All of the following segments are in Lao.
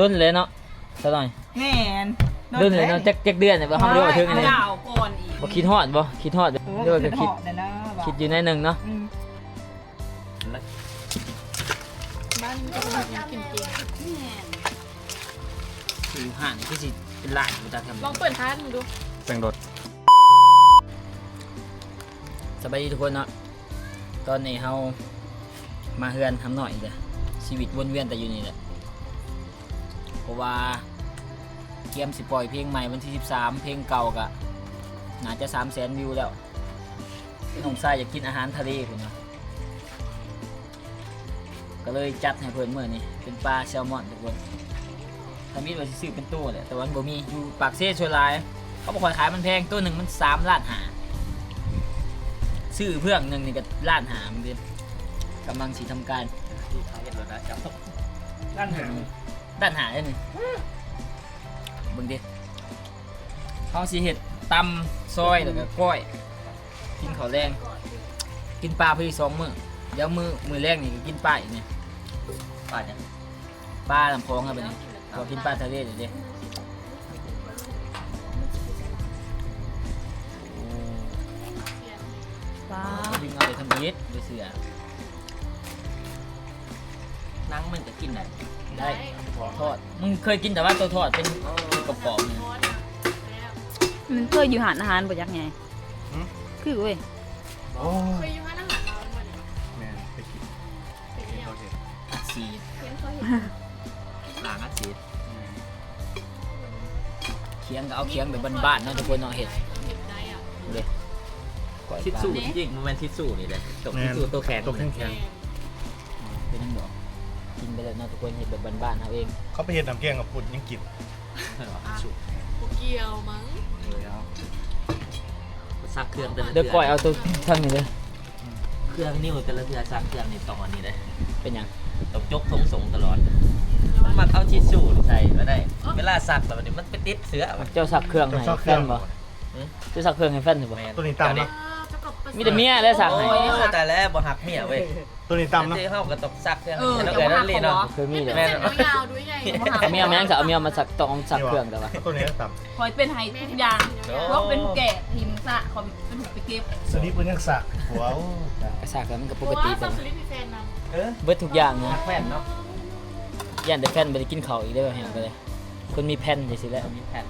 ດົນແລ້ວເນາະ ສາວນ້ອຍ. ແມ່ນ ດົນແລ້ວເນາະ. ຈັກ ຈັກເດືອນແລ້ວບໍ່ ເຮົາບໍ່ໄດ້ເວົ້າເຖິງອັນນີ້. ດາວກ່ອນອີກ ບໍ່ຄິດຮອດບໍ່? ຄິດຮອດ ເອີ ເອີ ຄິດ ຄິດຢູ່ໜ້ອຍໜຶ່ງເນາະ. ອືມ ບ້ານນີ້ກໍເປັນຄົນກິນເກັ່ງ. ແມ່ນ ຢູ່ຮ້ານຄືຊິເປັນລ້ານບໍ່ຈັກ. ລອງເປີດຮ້ານເບິ່ງດູ. ແຕ່ງລົດ. ສະບາຍດີທຸກຄົນເນາະ. ຕອນນີ້ເຮົາມາເຮືອນຫຳນ້ອຍອີກແລ້ວ. ຊີວິດວົນວຽນແຕ່ຢູ່ນີ້ແຫຼະ ເພາະວ່າກຽມຊິປ່ອຍເພງໃໝ່ວັນທີສິບສາມ ເພງເກົ່າກະໜ້າຈະສາມແສນວິວແລ້ວ. ນ້ອງຊາຍຢາກກິນອາຫານທະເລພຸ້ນນະ ກໍເລີຍຈັດໃຫ້ເພິ່ນມື້ນີ້ເປັນປາແຊວມອນທຸກຄົນ. ທຳອິດວ່າຊິຊື້ເປັນໂຕແຫຼະ ແຕ່ວ່າມັນບໍ່ມີ. ຢູ່ປາກເຊສ່ວນຫຼາຍເຂົາບໍ່ຄ່ອຍຂາຍ ມັນແພງ. ໂຕໜຶ່ງມັນສາມລ້ານຫ້າ ຊື້ເພື່ອງໜຶ່ງນີ້ກໍລ້ານຫ້າ. ມັນເປັນ ກຳລັງຊິທຳການ ເຮັດແລ້ວນະເຈົ້າ. ລ້ານຫ້າ ດ້ານໜ້າເດ້ນີ້ ເບິ່ງເດ້. ເຮົາຊິເຮັດຕຳຊອຍ ແລ້ວກໍກ້ອຍ ກິນເຂົ້າແລງ ກິນປາພໍດີສອງມື້. ດຽວມື້ ມື້ແລງນີ້ກໍກິນປາອີກນີ້. ປາຫຍັງ? ປານ້ຳຂອງ. ເອົາໄປນີ້ ບໍ່ກິນປາທະເລເດ້. ໂອ້ ປາ ດຶງເອົາໄປທຳອິດ ບໍ່ເຊື່ອ. ໜັງມັນກໍກິນໄດ້ ໄດ້ ທອດ. ມຶງເຄີຍກິນແຕ່ວ່າໂຕທອດເປັນກອບໆນີ້. ມັນເຄີຍຢູ່ຮ້ານອາຫານບໍ່ຈັກໃຫຍ່. ຫື? ຄືເວີຍ. ໂອ້ ເຄີຍຢູ່ຮ້ານອາຫານລາວແມ່ນບໍ່ນີ້? ແມ່ນ ໄປກິນ ເຫັນເຂົາເຮັດ ອັດສີດ ເຫັນເຂົາເຮັດ ລ້າງອັດສີດ. ອືມ ຄຽງກໍເອົາຄຽງແບບບ້ານໆເນາະທຸກຄົນເນາະ ເຮັດ ເຮັດໄດ້ອະ ເດ້. ທິດຊູ້ຈິງໆ ບໍ່ແມ່ນທິດຊູ້ນີ້ເດ້ ຕົກທິດຊູ້ໂຕແຂງ ໂຕແຂງໆ. ເປັນຫຍັງດອກ ກິນໄປເລີຍເນາະທຸກຄົນ ເຮັດແບບບ້ານໆເຮົາເອງ. ເຂົາໄປເຮັດນ້ຳແກງກັບພຸ້ນຍັງກິນ. ບໍ່ກ່ຽວມັງ. ເອີ ເອົາ ຊັກເຄື່ອງແຕ່ລະເທື່ອ ດຽວກ້ອຍເອົາໂຕທາງນີ້ເດີ. ເຄື່ອງນິ້ວແຕ່ລະເທື່ອຊັກເຄື່ອງນີ້ຕ້ອງອັນນີ້ເດ້. ເປັນຫຍັງ? ຕ້ອງຈົກຖົງສົງຕະຫຼອດ. ມັນມັກເອົາທິດຊູ້ໃສ່ມາໄດ້ ເວລາຊັກແລ້ວບັດນີ້ມັນໄປຕິດເສື້ອ. ເຈົ້າຊັກເຄື່ອງໃຫ້ແຟນບໍ່? ຫື? ເຈົ້າຊັກເຄື່ອງໃຫ້ແຟນຢູ່ບໍ່? ແມ່ນ ໂຕນີ້ຕຳເນາະ ມີແຕ່ເມຍແຫຼະຊັກໃຫ້. ໂອ້ ຕາຍແລ້ວ ບໍ່ຮັກເມຍເວີຍ. ໂຕນີ້ຕຳເນາະ ເຮົາກໍຕ້ອງຊັກເຄື່ອງ. ເອີ ເຈົ້າບໍ່ຮັກເຂົາບໍ່? ເຄີຍມີເດ້. ແມ່ນ ຍາວດ້ວຍໃຫຍ່ ບໍ່ຮັກ. ເມຍແມ່ນ ເອົາເມຍມາຊັກ ຕ້ອງຊັກເຄື່ອງແຕ່ວ່າ ໂຕນີ້ຕຳ. ຂ້ອຍເປັນໃຫ້ທຸກຢ່າງ ເນາະ ພວກເປັນຜູ້ແກະ ທີມສະ ຂ້ອຍເປັນຜູ້ໄປເກັບ. ສະນີ້ເພິ່ນຍັງສາກຢູ່. ໂອ້ ກະສາກແລ້ວມັນກະປົກກະຕິ. ເບິດທຸກຢ່າງນະ ແຟນເນາະ. ຢ້ານແຕ່ແຟນບໍ່ໄດ້ກິນເຂົ້າອີກເດີ ແຮງໄປເລີຍ. ຄົນມີແຜ່ນຈັ່ງຊີ້ແຫຼະ ມີແຜ່ນ.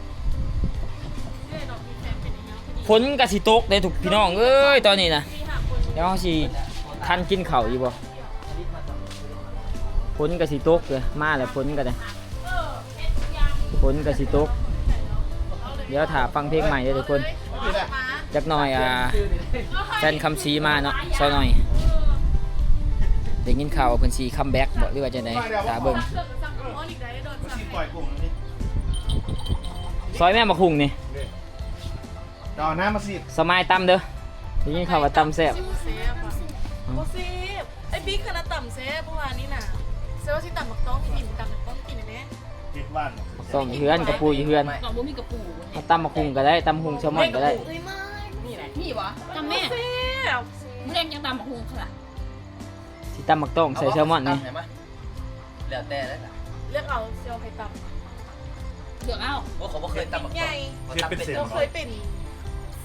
ຝົນກະຊິຕົກເດ້ທຸກ ພີ່ນ້ອງເອີຍ ຕອນນີ້ນະ. ແລ້ວເຮົາຊິທັນກິນເຂົ້າຢູ່ບໍ່? ຝົນກະຊິຕົກເດີ ມາແລ້ວຝົນກະໄດ້ ຝົນກະຊິຕົກ. ດຽວຖ້າຟັງເພງໃໝ່ເດີທຸກຄົນ. ຈັກໜ່ອຍ ອ່າ ແຟນຄຳສີມາເນາະ ຊາວນ້ອຍ ໄດ້ຍິນຂ່າວວ່າເພິ່ນຊິຄັມແບັກບໍ່ ຫຼືວ່າຈັ່ງໃດ ຖ້າເບິ່ງ. ຊອຍແມ່ ໝາກຫຸ່ງນີ້ ເອົານ້ຳມາສີດ. ສະມາຍຕຳເດີ ໄດ້ຍິນຂ່າວວ່າຕຳແຊບ. ຊິບໍ່ແຊບຫວາ? ອືມ ບໍ່ແຊບ. ໄອ້ບິກຫັ້ນນະຕຳແຊບ ເມື່ອວານນີ້ນະ. ເຊື່ອວ່າຊິຕຳໝາກຕ້ອງ ອີ່ມຕຳໝາກຕ້ອງກິນແນ່. ເຮັດຫວານ ໝາກຕ້ອງຢູ່ເຮືອນ ກະປູຢູ່ເຮືອນ. ເຮົາບໍ່ມີກະປູ ເຮົາຕຳໝາກຫຸ່ງກະໄດ້ ຕຳໝາກຫຸ່ງແຊວມອນກະໄດ້. ມີຫວາ? ຕຳແມ່ ມື້ແລງຈັ່ງຕຳໝາກຫຸ່ງຄ່ະ. ຊິຕຳໝາກຕ້ອງໃສ່ແຊວມອນນີ້. ແລ້ວແຕ່ເລີຍ ເລືອກເອົາ ຊິເອົາໃຜຕຳ ເລືອກເອົາ. ໂອ້ ເຂົາບໍ່ເຄີຍຕຳໝາກຕ້ອງ ເຮັດເປັນເສັ້ນ ເຂົາເຄີຍເປັນ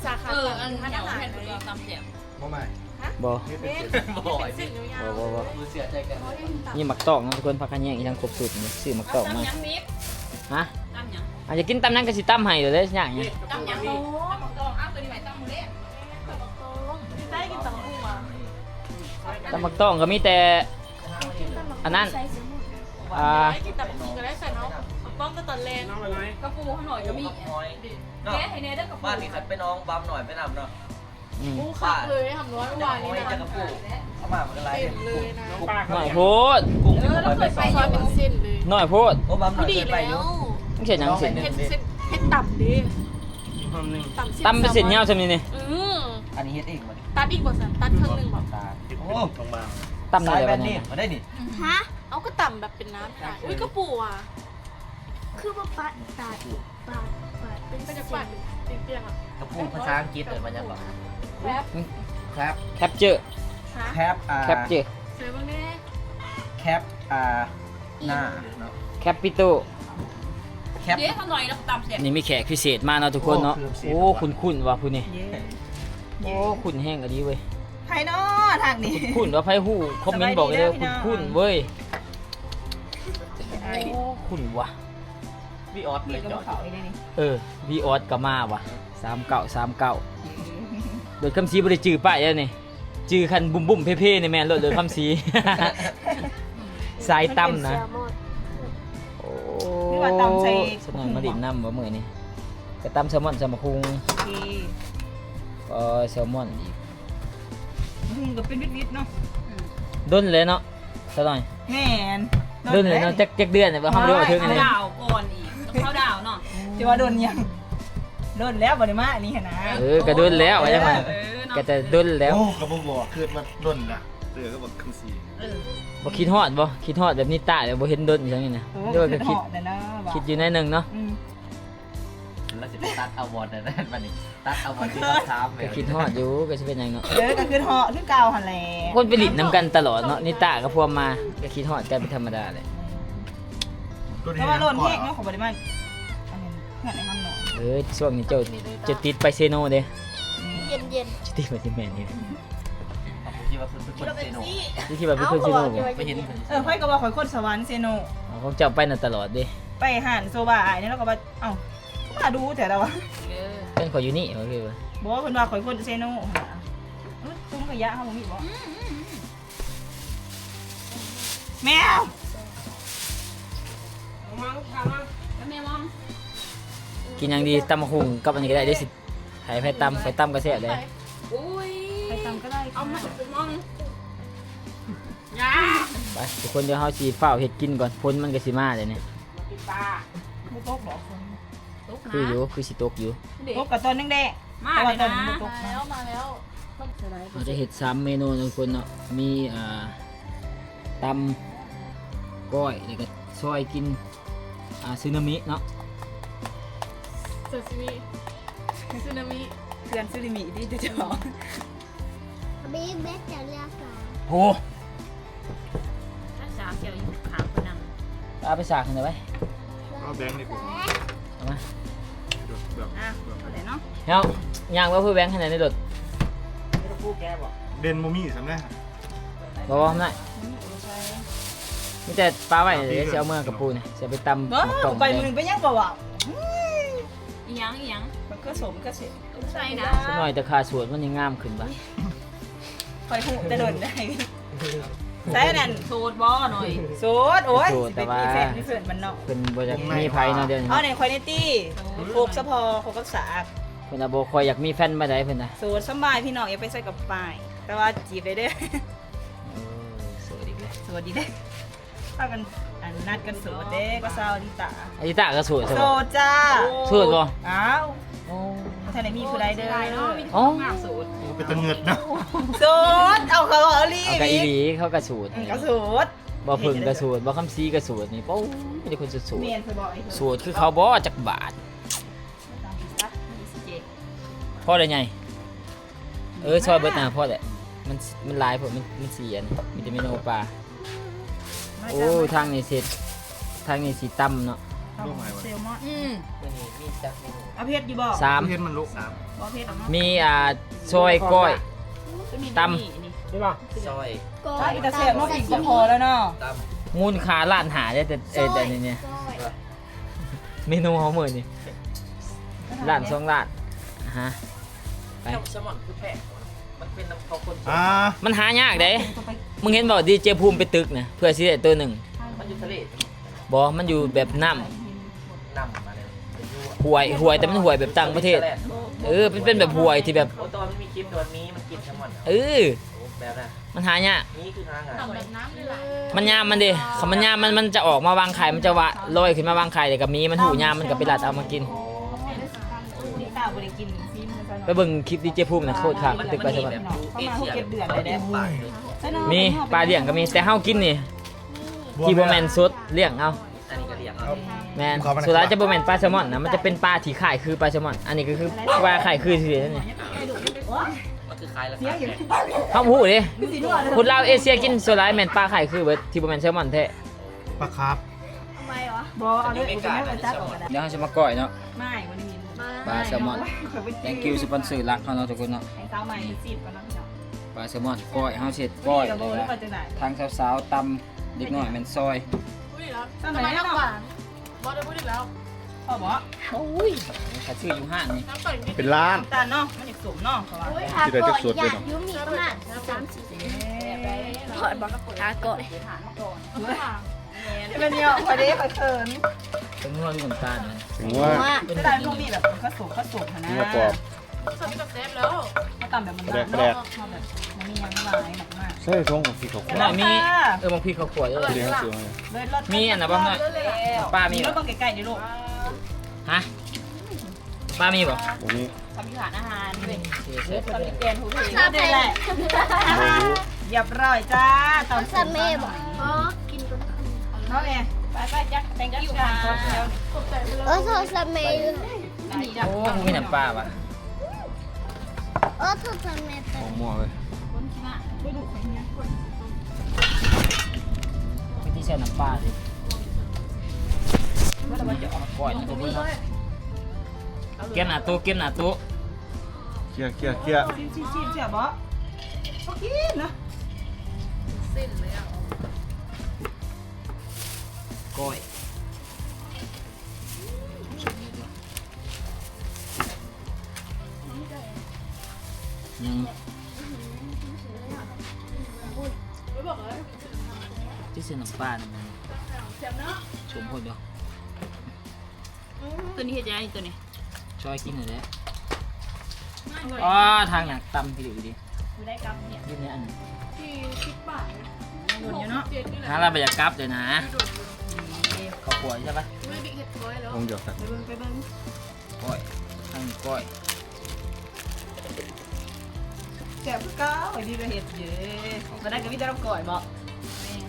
ສາຂາ ເອີ ອັນ ຮ້ານອາຫານ ຕຳແຊບ. ບໍ່ ບໍ່ ເຮັດເປັນເສັ້ນ ບໍ່ ເຮັດເປັນເສັ້ນຍາວໆ. ບໍ່ ບໍ່ ບໍ່ ບໍ່ເຊື່ອໃຈກັນ. ນີ້ໝາກຕ້ອງນະທຸກຄົນ ຜັກຂະແຍງອີ່ຫຍັງຄົບສູດນີ້ ຊື້ໝາກຕ້ອງມາ. ຕຳຫຍັງ? ຮະ? ຕຳຫຍັງ? ອາດຈະກິນຕຳຫຍັງກະຊິຕຳໃຫ້ເລີຍ ຍາກຫຍັງ? ຕຳຫຍັງ? ຕຳໝາກຕ້ອງ. ເອົາ ໂຕນີ້ໄວ້ຕຳມື້ແລງ. ຕຳໝາກຕ້ອງ ໄດ້ກິນຕຳໝາກຫຸ່ງຫວາ? ຕຳໝາກຕ້ອງກະມີແຕ່ ອັນນັ້ນ ອ່າ ກິນຕຳບັກຫຸ່ງກະໄດ້ຊັ້ນເນາະ ບັກຕ້ອງກະຕອນແລງ. ກະປູເຮົາໜ້ອຍກະມີ ແກະໃຫ້ແດ່ເດີ ກະປູ. ບ້ານນີ້ຄັນໄປໜອງບາມໜ້ອຍໄປນຳເນາະ. ອືມ ໂອ້ ຄັກເລີຍ ຫຳນ້ອຍ ຫວານນີ້ນະ ກະປູເອົາມາມັນກະຫຼາຍ ເຕັມເລີຍນະ. ໜ້ອຍໂພດ ກຸ້ງນີ້ບໍ່ຄ່ອຍໄປ ເອີ ເຮົາເຄີຍໄປ ຊອຍເປັນເສັ້ນເລີຍ. ໜ້ອຍໂພດ ໂອ້ ບາມໜ້ອຍເຄີຍໄປຢູ່. ມັນເຮັດຫຍັງເສັ້ນ? ເຮັດ ເຮັດຕຳເດ້ ຕຳເສັ້ນຍາວຊ່ຳນີ້ນີ້. ອື ອັນນີ້ເຮັດເອງບໍ່? ຕັດອີກບໍ່ຊັ້ນ? ຕັດເຄິ່ງໜຶ່ງບໍ່? ໂອ້ ຕຳແບບນີ້ບໍ່ໄດ້ນີ້. ຮະ? ເອົາ ກະຕຳແບບເປັນນ້ຳ. ອຸ້ຍ ກະປູຫວາ? ຄືວ່າປາດ ປາດ ປາດ ປາດເປັນ ເປັນປາດ ເປັນປ່ຽງໆອະ. ກະປູພາສາອັງກິດເອີ້ນວ່າຫຍັງເກາະ? ແຄບ ແຄບ ແຄບເຈີ ແຄບ ອ່າ ແຄບເຈີ ໃສ່ເບິ່ງແດ່. ແຄບ ອ່າ ໜ້າເນາະ ແຄບປິໂຕ. ແຄບ ເດ້ ເຮົາໜ້ອຍແລ້ວກໍຕຳແຊບ. ນີ້ມີແຂກພິເສດມາເນາະທຸກຄົນເນາະ. ໂອ້ ຄຸ້ນໆວ່າຜູ້ນີ້. ໂອ້ ຄຸ້ນແຮງອີ່ຫຼີເວີຍ. ໃຜເນາະທາງນີ້? ຄຸ້ນວ່າໃຜຮູ້ຄອມເມັນບອກເດີ. ຄຸ້ນໆເວີຍ. ໂອ້ ຄຸ້ນວ່າ. ວີອອດເລີຍ. ເອີ ວີອອດກໍມາວ່າ ສາມເກົ້າ ສາມເກົ້າ. ລົດຄຳສີບໍ່ໄດ້ຈື່ປ້າຍແລ້ວນີ້. ຈື່ຄັນບຸ້ມໆເພໆນີ້ແມ່ນໂລດ ເລີຍຄຳສີ ສາຍຕຳນະ. ໂອ້ ຫຼືວ່າຕຳໃສ່ ສາວນ້ອຍມາຫຼິ້ນນຳບໍ່ມື້ນີ້? ກະຕຳແຊລມອນ ຕຳບັກຫຸ່ງ. ໂອເຄ ກໍແຊລມອນອີກ. ຫຸ່ງກໍເປັນວິດໆເນາະ. ດົນແລ້ວເນາະ ສາວນ້ອຍ. ແມ່ນ ດົນແລ້ວເນາະ. ຈັກ ຈັກເດືອນແລ້ວບໍ່ ເຮົາບໍ່ໄດ້ເວົ້າເຖິງອັນນີ້. ເຂົ້າດາວກ່ອນອີກ ເຂົ້າດາວເນາະ. ຈະວ່າດົນຫຍັງ? ດົນແລ້ວບໍ່ໄດ້ມາອັນນີ້ຫັ້ນນະ. ເອີ ກະດົນແລ້ວ ວ່າຈັ່ງນັ້ນ. ເອີ ກະແຕ່ດົນແລ້ວ. ໂອ້ ກະບໍ່ບອກ ຄິດວ່າດົນລະ. ເອີ ກະບອກຄຳສີ. ເອີ ບໍ່ຄິດຮອດບໍ່? ຄິດຮອດແບບນິຕາແລ້ວບໍ່ເຫັນດົນຈັ່ງຊີ້ນະ. ໂອ້ ເລີຍກະຄິດ ຄິດຢູ່ໜ້ອຍໜຶ່ງເນາະ. ອືມ ລາວຊິໄປຕັດເອົາບ່ອນນັ້ນບັດນີ້ ຕັດເອົາບ່ອນທີ່ເຮົາຖາມ. ກະຄິດຮອດຢູ່ ກະຊິເປັນຫຍັງເນາະ. ເອີ ກະຄິດຮອດຄືເກົ່າຫັ້ນແຫຼະ. ຄົນໄປຫຼິ້ນນຳກັນຕະຫຼອດເນາະ ນິຕາກັບພວມມາ ກະຄິດຮອດກັນເປັນທຳມະດາແຫຼະ. ແຕ່ວ່າໂລນແຮງເນາະ ເຂົາບໍ່ໄດ້ມາ ອັນນັ້ນ ເຮືອນໄອ້ຫຳນ້ອຍ. ເອີ ຊ່ວງນີ້ເຈົ້າ ເຈົ້າຕິດໄປເຊໂນເດ້. ເຢັນໆ ຊິຕິດໄປເຊແມ່ນນີ້. ຄິດວ່າເພິ່ນເປັນຄົນເຊໂນ. ຄິດວ່າເປັນຄົນເຊໂນບໍ່? ໄປເຫັນ ເອີ ຂ້ອຍກໍວ່າຂ້ອຍຄົນສະຫວັນເຊໂນ. ຂອງເຈົ້າໄປນຳຕະຫຼອດເດ້. ໄປຮ້ານໂຊບາອ້າຍນີ້ ລາວກໍວ່າ ເອົ້າ ມາດູແທ້ລາວວ່າ. ເອີ ເພິ່ນຂໍຢູ່ນີ້ວ່າຄືວ່າ. ບໍ່ ເພິ່ນວ່າຂ້ອຍຄົນເຊໂນຫັ້ນນະ. ຕຸ້ມຂະຫຍະເຮົາບໍ່ມີບໍ່? ອືມ ແມວ ມາລູກ ມາ ແມ່ມອງ. ກິນຫຍັງດີ? ຕຳບັກຫຸ່ງກັບອັນນີ້ກໍໄດ້ເດ້. ຊິໃຫ້ໃຜຕຳ ຂ້ອຍຕຳກໍແຊບເດ້. ໂອ້ຍ ໃຜຕຳກໍໄດ້. ເອົາມາ ແມ່ມອງ. ໄປ ທຸກຄົນ ດຽວເຮົາຊິຟ້າວເຮັດກິນກ່ອນ ຝົນມັນກໍຊິມາແລ້ວນີ້. ບໍ່ຕົກບໍ່? ຕົກນະ ຄືຢູ່ ຄືຊິຕົກຢູ່. ຕົກກໍຕອນແດງໆ ມາແລ້ວນະ. ແລ້ວ ມາແລ້ວ. ເຮົາຈະເຮັດສາມເມນູນະທຸກຄົນເນາະ. ມີ ອ່າ ຕຳ ກ້ອຍ ແລ້ວກໍຊອຍກິນ ອ່າ ຊູນາມິເນາະ. ຊາຊິມິ ຊູນາມິ ເພື່ອນຊູນາມິຕິເຈົ້າຂອງ. ບີເບັດຈະເລືອກສາມ. ໂຫ ສາມແຖວຢູ່ຂ້າງຄົນນຳ. ເອົາໄປສາກຫັ້ນໄວ້. ເອົາແບ່ງນີ້ ເອົາມາ. ອ່ະ ເອົາໄດ້ເນາະ. ເຮົາຍ່າງໄປເພື່ອແບ່ງໃຫ້ໃນລົດ. ເດັ່ນບໍ່ມີຊ້ຳນະ. ບໍ່ ບໍ່ ນະ ມີແຕ່ປາໄວ້ ຊິເອົາເມືອກັບປູນະ ຊິເອົາໄປຕຳໝາກຕ້ອງ. ໄປມື້ໜຶ່ງໄປຍັງບໍ່ວ່າ. ອີຫຍັງ ອີຫຍັງ? ມັນຄືສົມ ມັນຄືເສ ໃສ່ນະ. ສາວນ້ອຍແຕ່ຂາສວດມັນຍັງງາມຂຶ້ນບາດ. ຂ້ອຍຮູ້ແຕ່ດົນໄດ້. ໃສ່ນັ້ນ ໂສດບໍ່ນ້ອຍ? ໂສດ ໂອ້ຍ ໂສດ ຊິໄປມີແຟນ ແຕ່ວ່າມີເພື່ອນມັນເນາະ. ເພິ່ນບໍ່ຢາກມີໃຜເນາະດຽວນີ້. ເອົາໃນຂ້ອຍນີ້ຕິ ຄົບສະພໍ ຄົບກັບສາກ. ເພິ່ນວ່າບໍ່ຄ່ອຍຢາກມີແຟນປານໃດເພິ່ນນະ. ໂສດສະບາຍພີ່ນ້ອງ ຢ່າໄປໃສ່ກັບປ້າຍ ແຕ່ວ່າຈີບໄດ້ເດີ. ເອີ ໂສດອີກແລ້ວ ໂສດອີກແລ້ວ. ພາກັນ ອັນ ນັດກັນໂສດເດ້ ກັບສາວອາລິຕາ. ອາລິຕາກໍໂສດ ໂສດຈ້າ. ໂສດບໍ່? ອ້າວ ໂອ້ ບໍ່ທັນໄດ້ມີຜູ້ໃດເດີ. ໂອ້ ເປັນຕາເງືອດເນາະ. ໂສດ ເອົາ ເຂົາເວົ້າອີ່ຫຼີ. ເອົາ ກໍອີ່ຫຼີ ເຂົາກໍໂສດ. ອືມ ກໍໂສດ. ບໍ່ເພິ່ງກໍໂສດ ບໍ່ຄຳສີກໍໂສດນີ້. ໂອ້ຍ ມີແຕ່ຄົນໂສດໆ. ແມ່ນ ໂສດຄືເຂົາບໍ່ຈັກບາດ. ພໍແລ້ວໃຫຍ່. ເອີ ຊອຍເບິດນະ ພໍແຫຼະ. ມັນ ມັນຫຼາຍໂພດ ມັນ ມັນຊິອັນ ມີແຕ່ເມນູປາ. ໂອ້ ທາງນີ້ຊິ ທາງນີ້ຊິຕຳເນາະ. ຕຳແຊລມອນ. ອືມ ມື້ນີ້ມີຈັກເມນູ? ເອົາເຜັດຢູ່ບໍ່? ສາມ. ເຜັດມັນລູກ ສາມ. ບໍ່ເຜັດເນາະ. ມີ ອ່າ ຊອຍກ້ອຍ ຕຳ ຊອຍກ້ອຍ ຕຳແຊບເນາະ. ກິນກໍພໍແລ້ວເນາະ. ຕຳ ມູນຄ່າລ້ານຫ້າເດ້ ແຕ່ ເອີ ແຕ່ນີ້ ເມນູເຮົາມື້ນີ້ ລ້ານສອງລ້ານ. ຮະ ໄປ ແຊລມອນຄືແພງ ມັນເປັນນຳເຂົາຄົນ. ອ່າ ມັນຫາຍາກເດ້. ມຶງເຫັນບໍ່ ດີເຈພູມໄປຕຶກນະ ເພື່ອຊິໄດ້ໂຕໜຶ່ງ. ມັນຢູ່ທະເລ. ບໍ່ ມັນຢູ່ແບບນ້ຳ ນ້ຳມາແລ້ວ ຫ້ວຍ ຫ້ວຍ ແຕ່ມັນຫ້ວຍແບບຕ່າງປະເທດ. ເອີ ມັນເປັນແບບຫ້ວຍທີ່ແບບ ໂອ້ ແຕ່ວ່າມັນມີຄລິບ ແຕ່ວ່າມີມັນກິນແຊລມອນ. ເອີ ໂອ້ ແບບນັ້ນ ມັນຫາຍາກ. ມີຄືຫາງ່າຍ ມັນຍາມມັນເດ້. ຄັນມັນຍາມມັນ ມັນຈະອອກມາວາງໄຂ່ ມັນຈະວ່າລອຍຂຶ້ນມາວາງໄຂ່ ແລ້ວກໍມີ ມັນຮູ້ຍາມ ມັນກໍໄປລັດເອົາມາກິນ. ໄປເບິ່ງຄລິບດີເຈພູມນະ ໂຄດຄັກ ຕຶກປາແຊລມອນ. ມີປາລ້ຽງກໍມີ ແຕ່ເຮົາກິນນີ້ ທີ່ບໍ່ແມ່ນສົດ ລ້ຽງເອົາ. ອັນນີ້ກໍລ້ຽງເອົາ. ແມ່ນ ສ່ວນຫຼາຍຈະບໍ່ແມ່ນປາແຊລມອນນະ ມັນຈະເປັນປາທີ່ຄ້າຍຄືປາແຊລມອນ. ອັນນີ້ກໍຄືປາຄ້າຍຄືຊື່ໆນີ້. ມັນຄືຄ້າຍລະ ເຮົາບໍ່ຮູ້ເດ້. ຄົນລາວເອເຊຍກິນສ່ວນຫຼາຍແມ່ນປາຄ້າຍຄືເບິດ ທີ່ບໍ່ແມ່ນແຊລມອນແທ້. ປາຄາບ. ທຳໄມວະ? ບໍ່ ເອົາເລີຍ ບໍ່ເປັນຫຍັງ ເອົາຈັດອອກກໍໄດ້. ດຽວເຮົາຊິມາກ້ອຍເນາະ ມາຍ ບໍ່ໄດ້ຍິນ ປາແຊລມອນ ແຕ່ງກິວສະປອນເຊີຫຼັກເຮົາເນາະທຸກຄົນເນາະ. ແຕ່ງສາວໃໝ່ຊິບກ່ອນເນາະພີ່ນ້ອງ. ປາແຊລມອນ ກ້ອຍ ເຮົາເຮັດກ້ອຍ ຫຼືວ່າຈັ່ງໃດ? ທາງສາວໆຕຳ ເດັກນ້ອຍແມ່ນຊອຍ. ບໍ່ໄດ້ເນາະ ບໍ່ໄດ້ບໍ່ໄດ້ແລ້ວ ພໍບໍ່? ໂອ້ຍ ຖ້າຊື້ຢູ່ຮ້ານນີ້ ເປັນລ້ານ ນ້ຳຕານເນາະ ມັນຢາກສົ້ມເນາະ ເພາະວ່າ ກິນໄດ້ຈັກສວດເລີຍເນາະ. ຢູ່ມີປະມານສາມສີ່ ແຊບໄດ໋ ທາກ່ອນ ແມ່ນ ເປັນຫຍັງ ຂ້ອຍເດ້ ຂ້ອຍເຂີນ ເປັນງົວຫຼືນ້ຳຕານ? ເປັນງົວ ເສຍດາຍບໍ່ມີແບບ ກະສົມ ກະສົມຫັ້ນນະ ງົວກອບ. ເຂົາມີກະແຊບແລ້ວ ເຮົາຕຳແບບມັນແບບ ແປກໆ ເນາະ ເຮົາແບບບໍ່ມີຫຍັງຫຼາຍມາກໆ. ໃສ່ຖົງຂອງກິນເຂົ້າຂົ້ວ ອັນນັ້ນມີ ເອີ ບັກພິກເຂົ້າຂົ້ວເດີ ມີອັນນັ້ນບໍ່? ນ້ອຍ ປາມີບໍ່? ໃກ້ໆເດີລູກ ຮະ? ປາມີບໍ່? ບໍ່ມີ ເຂົາມີຮ້ານອາຫານເວີຍ ເຂົາມີແກນຜູ້ເພງ ແລ້ວແຫຼະ ຮຽບຮ້ອຍຈ້າ ຕຳ ສະເມບໍ່? ອໍ ກິນກ່ອນເນາະແມ່ ໄປໆ ຈັກ ແຕ່ງກິວ ເອີ ສະເມ. ໂອ້ ມີນ້ຳປາຫວາ? ໂອ້ ໂທດ ແມ່ ໝໍ້ເລີຍ ວິທີໃສ່ນ້ຳປາເດ້ ມັນຈະອອກກ້ອຍ ມັນຈະບໍ່ ກຽມໜ້າໂຕະ ກຽມໜ້າໂຕະ ເຄຍ ເຄຍ ເຄຍ ຊິມ ຊິມ ຊິມ ແຊບບໍ່? ບໍ່ກິນນະ ເສັ້ນເລີຍອະ ກ້ອຍ. ຍັງ ທີ່ເຊັ່ນນ້ຳປານີ້ມັນສົ້ມໂພດບໍ່? ໂຕນີ້ເຮັດຈັ່ງໃດ ໂຕນີ້? ຊ່ອຍກິນນີ້ແຫຼະ ອໍ ທາງໜ້າຕຳດີດີ. ຢູ່ໃນອັນ ສີ່ສິບບາດນະ ໂດນຢູ່ເນາະ ຫາລາວບໍ່ຢາກກັບເລີຍນະ ເຂົ້າຂົ້ວໃຊ່ປະ? ເຮັດກ້ອຍແລ້ວ ໄປເບິ່ງ ໄປເບິ່ງ ກ້ອຍ ທາງກ້ອຍ ແຊບຄືເກົ່າ ດີລະເຮັດເດ້ ບໍ່ໄດ້ກໍມີແຕ່ລາວກ້ອຍບໍ່? ແມ່ນ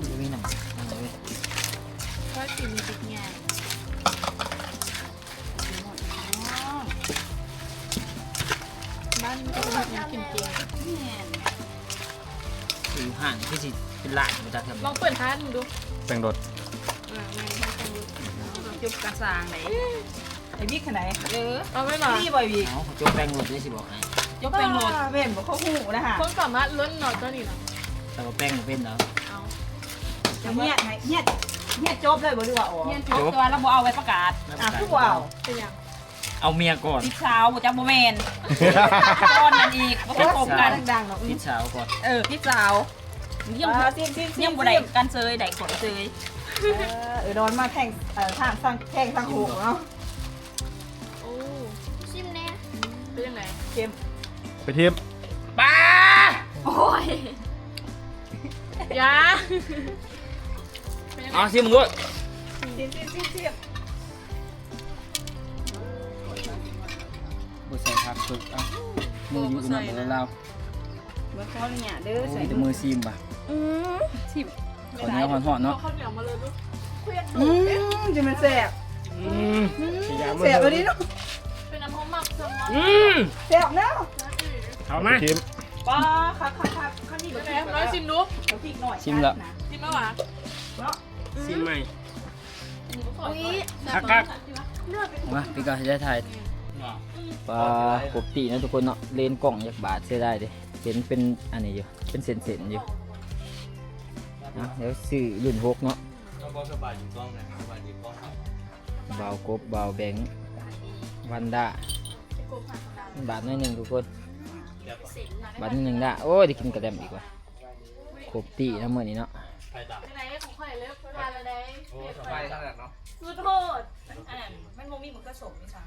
ບໍ່ມີນ້ຳ ອັນນັ້ນເວີຍ ກ້ອຍກິນຕິດງ່າຍ. ບ້ານນີ້ກໍເຮັດຫຍັງກິນເກັ່ງ ແມ່ນ ຢູ່ຮ້ານຄືຊິເປັນລ້ານບໍ່ຈັກ ລອງເປີດຮ້ານເບິ່ງດູ ແປ້ງລົດ ເອີ ແມ່ນ ແປ້ງລົດ ຈົບການສ້າງໄດ໋ ໄອ້ວິກຫັ້ນໃດ ເອີ ເອົາໄວ້ບໍ່ ນີ້ບໍ່ໄອ້ວິກ ເອົາ ຈົບແປ້ງລົດເດ້ ຊິບອກໃຫ້ ຈົບແປ້ງລົດ ແມ່ນບໍ່ ເຂົາຮູ້ນະຫະ ຄວາມສາມາດລົ້ນເນາະ ຕອນນີ້ເນາະ ແຕ່ວ່າແປ້ງບໍ່ເປັນດອກ ເອົາ ຈະຮຽນໃຫ້ ຮຽນ ຮຽນຈົບເລີຍບໍ່ ຫຼືວ່າອອກ? ຮຽນຈົບ ແຕ່ວ່າລາວບໍ່ເອົາໃບປະກາດ ອ່າ ຄືບໍ່ເອົາ? ເປັນຫຍັງ? ເອົາເມຍກ່ອນ ຕິດສາວບໍ່ຈັກ ບໍ່ແມ່ນ ກ່ອນນັ້ນອີກ ບໍ່ໄດ້ຄົບກັນ ຕິດສາວກ່ອນ ເອີ ຕິດສາວ ຍັງ ອ່າ ຊິມ ຊິມ ຊິມ ຍັງບໍ່ໄດ້ກັນເຊີຍ ໄດ້ຂ້ອຍເຊີຍ ເອີ ເອີ ດອນມາແທງ ເອີ ທາງ ທາງ ແທງທາງໂຄກເນາະ ໂອ້ ຊິມແດ່ ເປັນຈັ່ງໃດ? ເຄັມ ໄປທີມ ປາ ໂອ້ຍ ຢ່າ ເອົາ ຊິມເບິ່ງໂລດ ຊິມ ຊິມ ຊິມ ຊິມ ບໍ່ໃສ່ຜັກສຸກ ເອົາ ມືຢູ່ນຳເດີລາວ ບໍ່ຂໍອະນຸຍາດເດີ ໂອ້ ໃສ່ ມີແຕ່ມືຊີມບາດ ອືມ ຊີມ ເຂົ້າໜຽວຮ້ອນໆເນາະ ເອົາເຂົ້າໜຽວມາເລີຍລູກ ອືມ ຈະແມ່ນແຊບ ອືມ ແຊບອີ່ຫຼີເນາະ ເປັນນ້ຳຫອມໝາກເຄື່ອງເນາະ ອືມ ແຊບເນາະ ເຂົ້າມາ ປາ ຄັກໆໆ ຄັນນີ້ບໍ່ກິນ ລອງຊີມດູ ເອົາພິກໜ້ອຍ ຊີມລະ ຊີມແລ້ວຫວາ ເນາະ ຊີມໃໝ່ ອຸ້ຍ ຄັກໆ ມາ ພີ່ກໍຊິໄດ້ຖ່າຍ ປາ ຄົບຕີເນາະທຸກຄົນເນາະ ເລນກ້ອງຢາກບາດເສຍດາຍເດ້ ເຫັນເປັນອັນນີ້ຢູ່ ເປັນເສັ້ນໆຢູ່ ອ່ະ ດຽວຊື້ລຸ້ນຫົກເນາະ ບໍ່ສະບາຍຢູ່ກ້ອງນະ ສະບາຍຢູ່ກ້ອງ ບ່າວກົບ ບ່າວແບງ ວັນດາ ບາດໜ້ອຍໜຶ່ງທຸກຄົນ ບາດໜ້ອຍໜຶ່ງລະ ໂອ້ຍ ໄດ້ກິນກະແດມອີກວ່າ ຄົບຕີເນາະມື້ນີ້ເນາະ ຈັ່ງໃດຂອງຂ້ອຍເລີກເວລາລະໄດ໋ ໂອ້ ສະບາຍຂະໜາດເນາະ ສຸດໂຫດ ອັນນັ້ນມັນບໍ່ມີໝາກກະສົມອີ່ຫຍັງ